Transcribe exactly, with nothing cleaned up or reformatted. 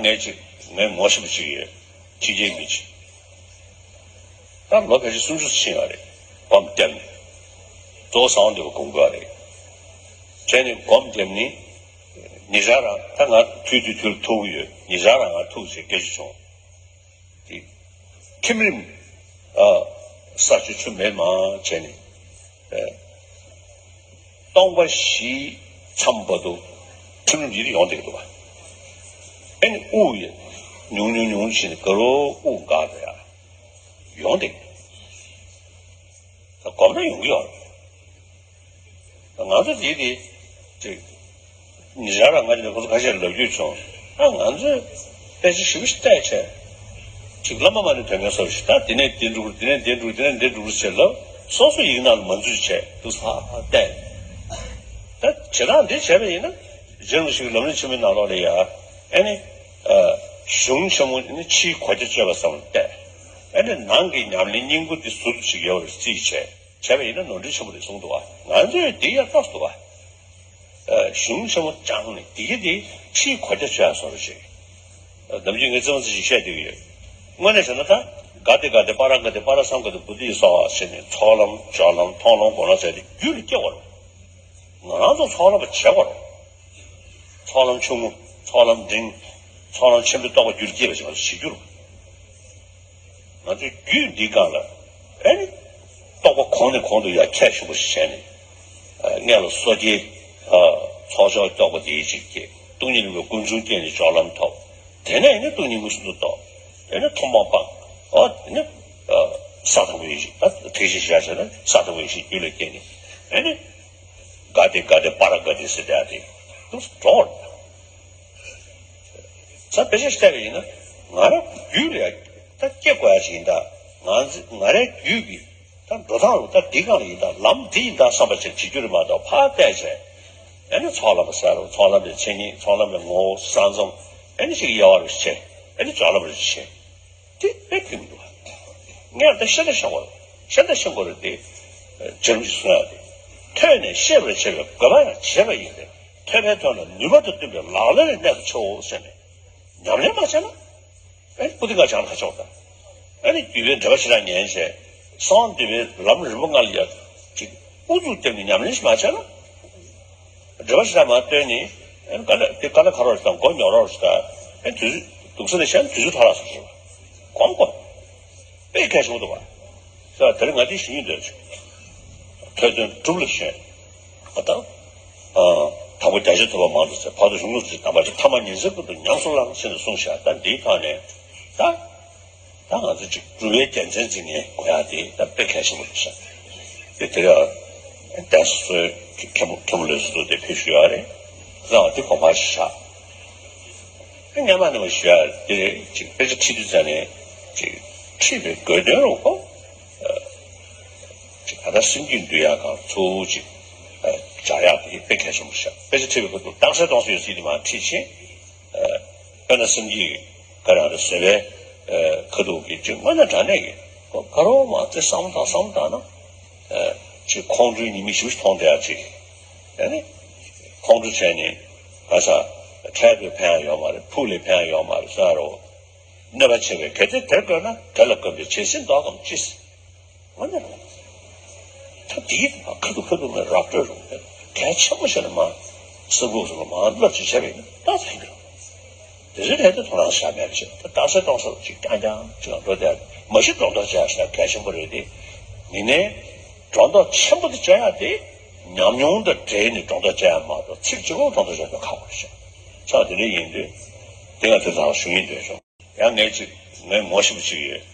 ངས་ཅིག་ངས་ངོ་ཤེས་པ་ཅིག་ཡོད། ཕྱི་རྒྱལ་མི་ཅིག་ད་ལོ་ཕལ་ཆེར་སུམ་ཅུ་ཕྱིན་ཡོད་རེད། སྒོམ་བརྒྱབ་ནས། གཙོ་བོ་གསང་བ་འདུས་པ་སྒོམ་དགོས་རེད། བྱས་ནས་སྒོམ་བརྒྱབ་ནས། ཉེ་ཆར་རང་ད་ང་དུས་དུས་དུས་ལ་ཐུག་གི་ཡོད། ཉེ་ཆར་རང་ང་ཐུག་བྱས་སྐད་ཆ་བྱུང་། དེ། ཁྱིམ་རིམ། ཨ། ས་ཆུ་ཆུ་མེད་མ་བྱས་ནས། ཨ། སྟོང་པ་བཞི་མཚམས་བར་དུ་ཁྱིམ་རིམ་ཡིད་ཡོང་བསྡད་འདུག་བ། ཨེ་ནི་དབུགས་ཡིན་ཉུང་ཉུང་ཉུང་བྱས་ནས་དགའ་རོགས་དབུགས་འགག་འགྲོ་ཡ། ཡོང་བསྡད། ད་སྒོམ་ན་ཡོང་གི་ཡོད་རེད། ང་ཚོ་དེ་དེ་ཅིག་ཉེ་ཆར་ལ་ང་ཚོ་ཁོ་ཚོ་ཁ་ཤས་ལབ་རྒྱུ་བྱུང་། ཨ། ང་ཚོས་དཔེ་ཆ་ཞིབ་ཞིབ་བལྟས་བྱས། ཅིག་བླ་མ་མ་ཎི་འདོན་མཁན་སོགས་ཤིག་ད་དེ་ནས་དེ་འགྲོ་དེ་ནས་དེ་འགྲོ་དེ་ནས་དེ་འགྲོ་ཟེར་ལབ། སོ་སོ་ཡིག་ནང་ལ་མ་འཛུལ་བྱས་འདུག་ས་བལྟས། ད་བྱེ་བྲག་འདི་བྱས་པ་ཡིན་ན། རྗེ་རིན་པོ་ཆེ་གི་ལམ་རིམ་ཆེན་མོའི་ནང་ལོགས་ལ་ཡ། ཨེ་ནི། ཨ། གཞུང་ཆེན་མོ་ནི་ཕྱིའི་གོ་རྒྱ་གཅོད་པ་ཙམ་ལ་བལྟས། ཨེ་ནི་ནང་གི་ཉམས་ལེན་སྙིང་པོ་འདི་ཟུར་དུ་ཞིག་ཡོད་པར་རྩིས་བྱས། བྱས་པ་ཡིན་ན་ནོར་འཁྲུལ་ཆེན་པོ་རེད་གསུངས་འདུག་བ། ང་ཚོས་འདི་ཡང་རྟོགས་སུ་འདུག་བ། ཨ། གཞུང་ཆེན་མོ་བཅངས་ནས་འདི་གི་འདི་ཕྱིའི་གོ་རྒྱ་ཆོད་ཡ་བཟོ་འདྲ་ཞིག་ནམ་རྒྱུན་ངས་རྩེད་མོ་རྩེ་ཞིག་བཤད་བསྡད་ཀྱི་ཡོད། དངོས་གནས་བྱས་ན་ད་ག་ཏེ་ག་ཏེ་པ་ར་ག་ཏེ་པ་ར་སཾ་ག་ཏེ་བོ་དྷི་སྭཱ་ཧཱ་ཟེར་ནས་ཚོགས་ལམ་སྦྱོར་ལམ་མཐོང་ལམ་སྒོམ་ལམ་ཟེར་ཏེ་རྒྱུད་ལ་སྐྱེ་བ་རེད། ང་རང་ཚོ་ཚོགས་ལམ་པ་བྱེད་དགོས་རེད། ཚོགས་ལམ་ཆུང་ངུ། ཚོགས་ལམ་འབྲིང་། ཚོགས་ལམ་ཆེན་པོའི་རྟོགས་པ་རྒྱུད་ལ་སྐྱེས་པ་ཞིག་ང་ཚོ་བྱེད་རྒྱུ་རེད། ང་ཚོའི་རྒྱུད་འདིའི་སྒང་ལ་ཨེ་ནི། རྟོགས་པ་གོང་ནས་གོང་དུ་ཡར་ཁྱད་ཞུགས་པ་ཞིག་བྱས་ནས། ཨ། སྔོན་ལ་སོ་སྐྱེའི། ཨ། ཚོགས་ཆོས་རྟོགས་པ་དེའི་ཅིག་སྐྱེ། སྟོང་ཉིད་རིག་པའི་ཀུན་འབྱུང་སྐྱེས་ནས་སྦྱོར་ལམ་ཐོབ། དེ་ནས་ཨེ་ནི་སྟོང་ཉིད་མངོན་སུམ་དུ་རྟོགས། ཨེ་ནི་མཐོང་སྤང་སྤངས། ཨོ་དེ་ནི། ཨ། ས་དང་པོའི་ཡེ་ཤེས། ཨ། ཐེག་ཆེན་ཞེས་བྱ་བྱས་ན་ས་དང་པོའི་ཡེ་ཤེས་རྒྱུད་ལ་སྐྱེས་ནས། ཨེ་ནི། ག་ཏེ་ག་ཏེ་པ་ར་ག་ཏེ་ཟེར་བསྡད་དེ་འདུག་སེ་འགྲོ་བར། ས་དཔེ་ཆ་བལྟས་པ་ཡིན་ན་ང་རང་རྒྱུད་ལ་ཡ་ད་སྐྱེ་དགོས་ཡ་ཞིག་ཡིན་ད། ང་ང་རའི་རྒྱུད་ཀྱི་ད་འགྲོ་སྟངས་ལ་ད་འདི་གང་ལ་ཡིན་ད་ལམ་འདི་ཡིན་ད་བསམ་པ་ཅིག་བྱེད་རྒྱུ་རེད་མ་གཏོགས་ཕར་བལྟས་བྱས། ཨེ་ནི་ཚོགས་ལམ་པ་ཟེར་རོ། ཚོགས་ལམ་པའི་མཚན་ཉིད། ཚོགས་ལམ་པའི་ངོ་བོ་ས་མཚམས། ཨེ་ནི་ཞིག་དབྱེ་བ་རུ་ཕྱེ། ཨེ་ནི་སྦྱོར་ལམ་རུ་ཕྱེ། དེ་དཔེ་ཁྱོན་མི་འདུག་བ། ངས་ད་ཤེས་ད་ཤེས་དགོས་རེད། ཤེས་ད་ཤེས་དགོས་རེད་དེ། རྗེ་རིན་པོ་ཆེས་གསུངས་ཡ་དེ། ཐོས་ནས་ཤེས་པར་བྱེད་པའི་དགོས་པ་ཡང་བྱས་པ་ཡིན་ཏེ། ཐོས་པའི་དོན་ལ་ནུས་པ་དང་བསྟུན་པའི་ལག་ལེན་ལ་གནས་པར་བྱའོ་ཟེར་ནས། ཉམས་ལེན་མ་བྱས་ན། ཨེ་ནི་པུ་ཏི་ཀ་བྱང་ལ་ཁ་ཕྱོགས་དང་། ཨེ་ནི་འདུས་པའི་འགྲེལ་པ་ཞེ་དྲག་ཉན་བྱས། གསང་བ་འདུས་པའི་ལམ་རིམ་པ་ལྔ་ལ་ཡ་ཅིག་ཨུ་ཚུགས་བརྒྱབ་ནས་ཉམས་ལེན་ཞིག་མ་བྱས་ན། འགྲེལ་པ་ཞིག་མར་བཏོན་ནས། ཨེ་ནི་ག་ལ་དེ་ག་ལ་ཁ་རོག་ཞིག་དང་མགོ་ཉོག་རོག་ཞིག་དང་། ཨེ་ནི་དུས་ཚོད་འདུག་ས་ནས་བཤད་ན་དུས་ཚོད་ཐོག་རག་སོང་ཞིག་གོམ་གོམ། དཔེ་གལ་ཆེན་པོ་འདུག་བ། ས་དེ་རིང་ང་དེ་ཞུ་སྙིང་འདོད་བྱུང་། ཐོས་དོན་སྒྲུབ་ལ་ཞོན། ཨ་དང་། ཨ། དང་པོ་རྒྱ་ཆེར་ཐོས་པ་མང་དུ་བཙལ། བར་དུ་གཞུང་ལུགས་ཀྱི་དམ་པ་ཆོས། ཐ་མ་ཉིན་མཚན་ཀུན་ཏུ་ཉམས་སུ་བླང་ཟེར་ནས་གསུངས་བཞག་ད་འདིའི་ཐོག་ནས་ད། ད་ང་ཚོ་ཅིག་སྒྲུབ་པའི་རྒྱལ་མཚན་འཛིན་ནས་གོ་ཡག་དེ་ད་དཔེ་གལ་ཆེན་པོ་རེད་ཤག་དེ་དེ་ལ་གདན་ས་སོ་སོའི་མཁན་པོ་མཁན་པོ་ལས་སུ་དེ་ཕེབས་ཞུ་ཡག་རེད། ལའང་དེ་དགོངས་པ་ཞིག་བཞག་སྔ་མ་ནས་མ་ཞུ་ཡག་དེ་རེད། ཅིག་དཔེ་ཆ་ཁྲིད་དུས་ཙ་ནས་ཅིག་ཁྲིད་པའི་དགོས་དོན་རུ་གོ། ཅིག་ད་ལྟ་སེམས་རྒྱུད་འདུལ་ཡག་གང་ཚུལ་ཅིག་སྦྱར་ཡག་དེ་དཔེ་གལ་ཆེན་པོ་ཞིག་དཔེ་ཆ་ཁྲིད་པའི་ཁ་ཐུག་རྟགས་གསལ་སྟོང་གསལ་ཡོད་ཚད་དེ་མར་ཁྲིད་ཕྱིན། དཔེར་ན་སེམས་རྒྱུད་ཀྱི་ག་རང་རེ་བཟོད་པའི་ཁ་ཐུག་གི་ཅིག་དངོས་གནས་དྲང་གནས་ཀྱི་ག་རོ་མ་ཚེ་བསམ་བློ་བཏང་བསམ་བློ་བཏང་ན། ཅིག་ཁོང་ཁྲོའི་ཉི་མ་ཞིག་མཐོང་བསྡད་ཡག་ཅིག་ཨ་ནི། ཁོང་ཁྲོ་བྱས་ནས་ག་ས་འཕྲལ་དུ་ཕན་ཡག་ཡོད་མ་རེད། ཕུགས་ལ་ཕན་ཡག་ཡོད་མ་རེད་ཟེར་རོ། གནོད་པ་ཆེ་བས་གལ་ཏེ་དེར་བཀོད་ན། དེ་ལ་བཀོད་པའི་ཇི་སྲིད་བཟློག་གམ་ཅི། འོ་ན་ད་དེའི་ཁ་ཐུག་ཁ་ཐུག་ནས་ར་སྤྲོད་རུང་གལ་ཆེན་པོ་ཞིག་ལ་མ་སེམས་ཁུག་སོང་ལ་མ་བསླབ་ཅིག་བྱས་པ་ཡིན་ན་ད་ཚར་གི་རེད། དེ་ཚོའི་གྲས་དེ་ཐོ་རངས་བཞག་མེད་པ་ཞིག་ད་རྟགས་གསལ་སྟོང་གསལ་ཅིག་རྐྱང་རྐྱང་ཅིག་ལ་འགྲོ་བསྡད། མ་གཞི་སྒྲོ་འདོགས་བཅད་ཡག་ཞེ་དྲག་གལ་ཆེན་པོ་རེད་དེ། ཡིན་ནའི་སྒྲོ་འདོགས་ཆེན་པོ་དེ་བཅད་ཡག་དེ་ཉམས་མྱོང་དང་འབྲེལ་ནས་སྒྲོ་འདོགས་བཅད་ཡག་མ་གཏོགས་ཚིག་གཅིག་པོ་སྒྲོ་འདོགས་བཅད་ཡག་ཁག་པོ་རེད་ཤག་ཆ་དེ་འདྲ་ཡིན་དུས་དེ་ང་དེ་ཚང་ཞུ་སྙིང་འདོད་བྱུང་། ཡང་ངས་ཅིག་ངས་ངོ་ཤེས་པ་ཅིག་ཡོད།